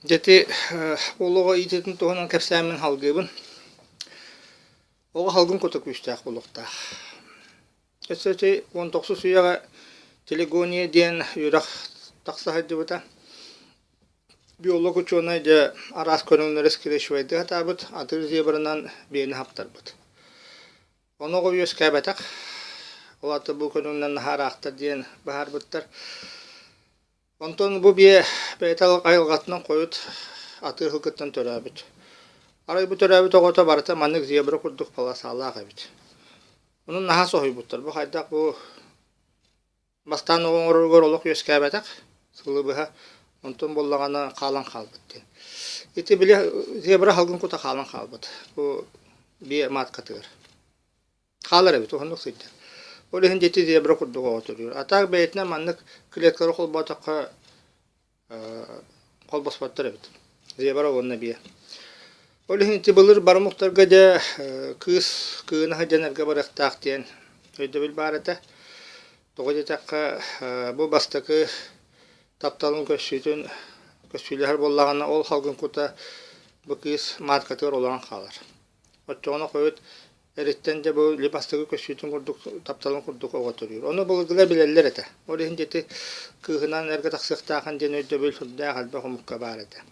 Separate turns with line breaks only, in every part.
Дьэ ити уол оҕо иитиитин туһунан кэпсээммин салгыыбын. Оҕо салгын кута күүстээх буолуохтаах. Өссө ити 19 үйэҕэ телегония диэн үөрэх тахса сылдьыбыта. Биолог учуонай дьэ араас көрүҥнэри скрещивайдыы сатаабыт, атыыр зебранан биэни хаптарбыт. Ону оҕо үөскээбэтэх, ол аата бу көрүҥүнэн наһаа ыраахтар диэн быһаарбыттар. Онтон бу биэ бэйэтэ айылҕатынан хойут атыыр сылгыттан төрөөбүт. Арай бу төрөөбүт оҕото барыта маннык зебра курдук полосалаах эбит. Онон наһаа соһуйбуттар. Бу хайдах бу бастаан оҕо оҥороругар олох үөскээбэтэх сылы быһа, онтон буоллаҕына хаалан хаалбыт диэн. Ити били зебра салгын кута хаалан хаалбыт. Бу биэ мааткатыгар. Хаалар эбит, уһуннук сылдьар. Ол иһин дьити зебра курдук оҕо төрүүр. А так бэйэтинэн маннык клеткалары холботоххо холбоспоттор эбит. Зебра уонна биэ. Ол иһин ити былыр барымуктарга дьэ кыыс кыына сылдьан эргэ барыахтаах диэн өйдөбүл баар этэ. Тоҕо диэтэххэ, бу бастакы тапталын көссүүтүн көссүүлэһэр буоллаҕына, ол салгын кута бу кыыс мааткатыгар олорон хаалар. Оччоҕуна хойут эриттэн дьэ бу бастакы көссүүтүн курдук тапталын курдук оҕо төрүүр. Ону былыргылар билэллэр этэ. Ол иһин дьэ ити кыыһынан эргэ тахсыахтаахын диэн өйдөбүл сүрдээх элбэх омукка баар этэ.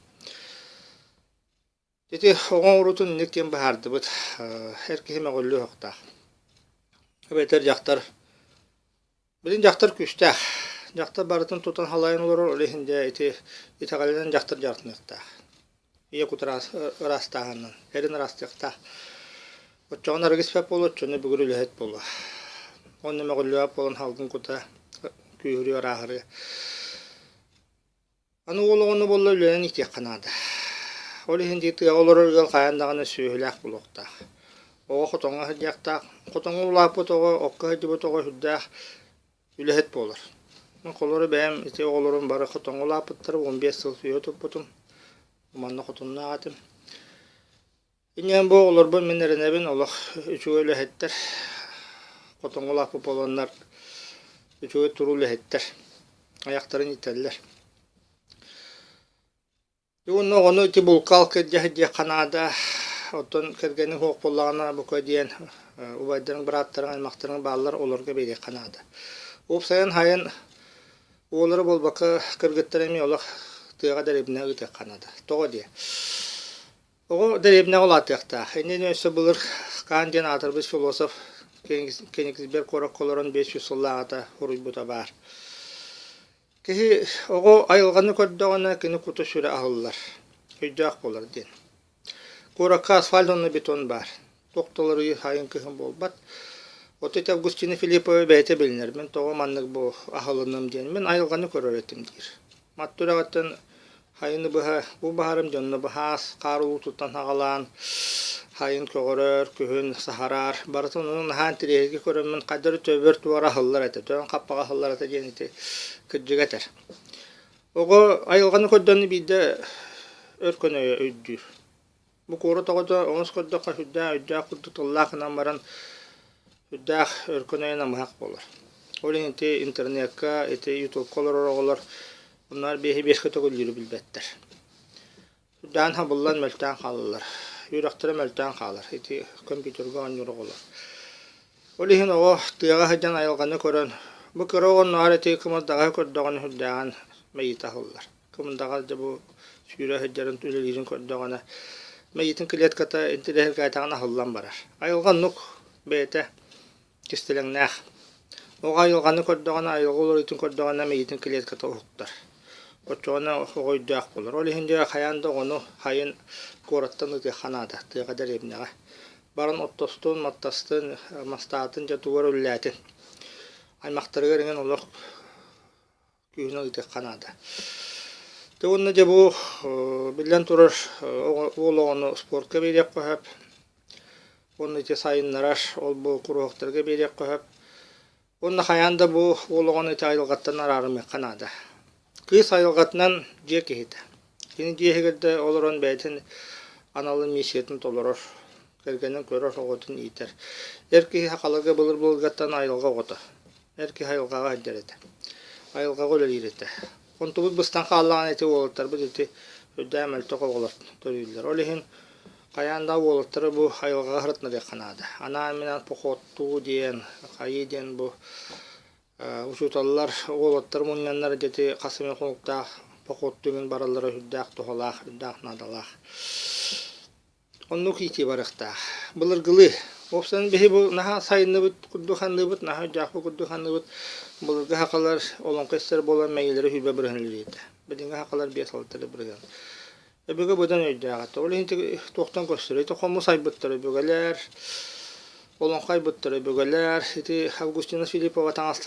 Ити оҕо оҥоруутун инник диэн быһаардыбыт. Эр киһи мөҕүллүө суохтаах. Эбэтэр дьахтар Билин дьахтар күүстээх. Дьахтар барытын тутан халайан олорор, ол иһин дьэ ити итэҕэлинэн дьахтар дьарыктаныахтаах. Ийэ кут ыраастааһынынан, эрин ыраастыахтаах. Оччоҕуна арыгы испэт буолуо, оччону бүгүр үлэһит буолуо. Уонна мөҕүллүбэт буолан салгын кута күүһүрүө, ырааһырыа. Аны уол оҕону буолла үлэнэн иитиэххэ наада. Ол иһин дии тыаҕа олорор ыал хайаан даҕаны сүөһүлээх буолуохтаах. Оҕо хотоҥҥо сылдьыахтаах. Хотоҥҥо улааппыт оҕо, окко сылдьыбыт оҕо сүрдээх үлэһит буолар. Мин холобура бэйэм ити оҕолорум бары хотоҥҥо улааппыттара, 15 сыл сүөһү туппутум. Манна хотонноох этим. Инньэ бу оҕолорбун мин эрэнэбин, олох үчүгэй үлэһиттэр, хотоҥҥо улааппыт буоланнар үчүгэй туруу үлэһиттэр, айахтарын иитэллэр. Уонна оҕону ити булка-алка илдьэ сылдьыахха наада, оттон кэргэниҥ суох буоллаҕына бука диэн убайдарыҥ, бырааттарыҥ, аймахтарыҥ бааллар, олорго биэриэххэ наада. Уопсайынан сайын уоллара буолбакка кыргыттары эмиэ олох тыаҕа дэриэбинэҕэ ыытыахха наада. Тоҕо диэ? Оҕо дэриэбинэҕэ улаатыахтаах. Иннинэ өссө былыр Каан диэн аатырбыт философ Кенигсберг куоракка олорон 500 сыллааҕыта суруйбута баар. Киһи оҕо айылҕаны көрдөҕүнэ кини кута-сүрэ аһыллар, өйдөөх буолар диэн. Куоракка асфальт уонна бетон баар. Туох да уларыйыы сайын кыһын буолбат. От ити Августина Филиппова бэйэтэ билинэр. Мин тоҕо маннык бу аһылынным диэн. Мин айылҕаны көрөр этим диир. Мат үрэҕиттэн хайыны быһа бу баһарым дьонно баһаас хаар уутуттан аҕалаан хайын көҕөрөр, күһүн саһарар. Барытын ону наһаа интэриэһиргэ көрөммүн хайдары төбөбөр туора аһыллар этэ, төбөм хаппаҕа аһыллар этэ диэн ити кырдьыга этэр. Оҕо айылҕаны көрдөнө биирдэ өр көнөйө өйдүүр. Бу куорат оҕото оҥос көрдөххө сүрдээх өйдөөх курдук тыллаах гынан баран сүрдээх өркөн өйө намыһах буолар. Ол иһин ити интернекка, ити ютубка олорор оҕолор оннооҕор биэһи биэскэ төгүллүүрү билбэттэр. Сүрдээн хабыллан мөлтөөн хаалаллар. Үөрэхтэрэ мөлтөөн хаалар ити компьютерга оонньуур оҕолор. Ол иһин оҕо тыаҕа сылдьан айылҕаны көрөн, бу кыра оҕо оннооҕор ити кымырдаҕаһы көрдөҕүнэ сүрдээҕин мэйиитэ аһыллар. Кымырдаҕас дьэ бу сүүрэ сылдьарын үлэлиирин көрдөҕүнэ мэйиитин клетката интэриэһиргээтэҕинэ аһыллан барар. Айылҕа оннук бэйэтэ кистэлэҥнээх. Оҕо айылҕаны көрдөҕүнэ, айылҕа уларыйыытын көрдөҕүнэ мэйиитин клетката уһуктар. Оччоҕуна оҕо өйдөөх буолар. Ол иһин дьэ хайаан да оҕону сайын куораттан ыытыахха наада, тыаҕа дэриэбинэҕэ. Баран оттостун, маттастын, мастаатын дьэ тугу эрэ үлэлээтин. Аймахтарыгар иҥэн олох күүһүнэн ыытыахха наада. Дьэ уонна дьэ бу биллэн турар уол оҕону спортка биэриэххэ сөп. Уонна ити сайыннарар ол-бу куруһуоктарга биэриэххэ сөп. Уонна хайаан да бу уол оҕону ити айылҕаттан араарымыахха наада. Кыыс айылҕатынан дьиэ киһитэ. Кини дьиэ иһигэр да олорон бэйэтин аналын миссиятын толорор, кэргэнин көрөр, оҕотун иитэр. Эр киһи сахаларга былыр-былыргаттан айылҕа оҕото. Эр киһи айылҕаҕа сылдьар этэ. Айылҕаҕа үлэлиир этэ. Онтубут быстан хааллаҕына ити уолаттарбыт ити Үрдээх мөлтөх оҕолор төрүүллэр. Ол иһин хайаан да уолаттары бу айылҕаҕа сырытынарыахха наада. Анаан-минээн походтуу диэн, хайыы диэн бу учууталлар уолаттар мунньаннар дьэти хас эмэ хонуктаах походтуу иҥин бараллара сүрдээх туһалаах, үрдээх наадалаах. Оннук иитии барыахтаах. Былыргылыы. Уопсайынан биһи бу наһаа сайынныбыт курдук саныыбыт, наһаа өйдөөхпүт курдук саныыбыт. Былыргы сахалар олоҥхо истэр буолан мэйиилэрэ 20% үлэлиирэ. Билиҥҥи сахалар 5-6 эрэ бырыһыан. Өбүгэ быдан өйдөөх этэ. Ол иһин туохтан көстөр? Ити хомус айбыттар өбүгэлэр, олоҥхо айбыттар өбүгэлэр, ити Августина Филиппова таҥастар.